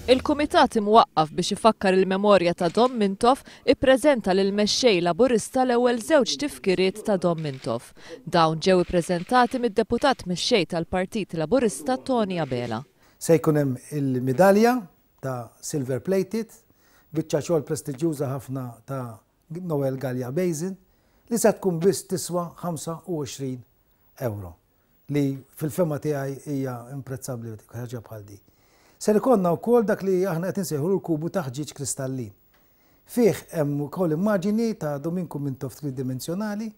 Il-kumitat imwaqqaf biex ifakkar il-memorja ta' Dom Mintoff ippreżenta lill-Mexxej Laburista l-ewwel żewġ tifkiriet ta' Dom Mintoff. Dawn ġew ippreżentati mid-Deputat Mexxej tal-Partit Laburista Tony Abela. Se jkun hemm il-midalja ta' silver plated, biċċa xogħol prestiġjuża ħafna ta' Noel Galea Basin, li se tkun biss tiswa 25 ewro. Li fil-fehma tiegħi hija imprezzabbli ħaġa bħal din. Ser ikollna wkoll dak li aħna qed insejħulu l-kubu ta' ħġieġ kristallin. Fih hemm ukoll immaġini ta' Dominku Mintoff tridimensjonali,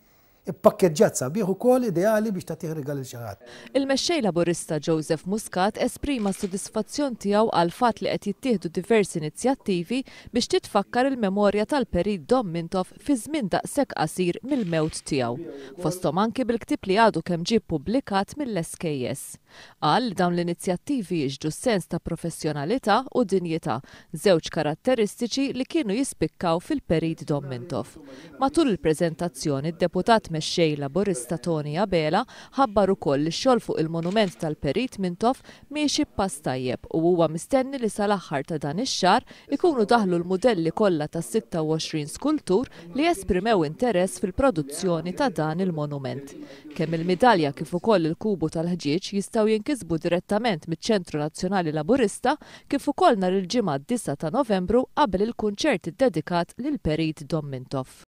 ippakkeġġjat sabiħ ukoll ideali biex tagħtih rigal lil xi ħadd. Il-Mexxej Laburista Joseph Muscat esprima s-sodisfazzjon tiegħu għall-fatt li qed jittieħdu diversi inizjattivi biex titfakkar il-memorja tal-Perit Dom Mintoff fi żmien daqshekk qasir mill-mewt tiegħu, fosthom anki bil-ktieb li għadu kemm ġie ppubblikat mill-SKS. Qal li dawn l-inizjattivi jixhdu sens ta' professjonalità u dinjità, żewġ karatteristiċi li kienu jispikkaw fil-Perit Dom Mintoff. Matul il-preżentazzjoni d-Deputat Mexxej Laburista Tony Abela ħabbar ukoll li x-xogħol fuq il-monument tal-Perit Mintoff miexi b'pass tajjeb u huwa mistenni li sal-aħħar ta' dan ix-xahar ikunu daħlu l-mudelli kollha tas-26 skultur li esprimew interess fil-produzzjoni ta' dan il-monument. Kemm il-midalja kif ukoll il-kubu tal-ħġieġ jistgħu jinkisbu direttament miċ-Ċentru Nazzjonali Laburista kif ukoll nhar il-Ġimgħa d-disgħa ta' Novembru qabel il-kunċert iddedikat lill-Perit Dom Mintoff.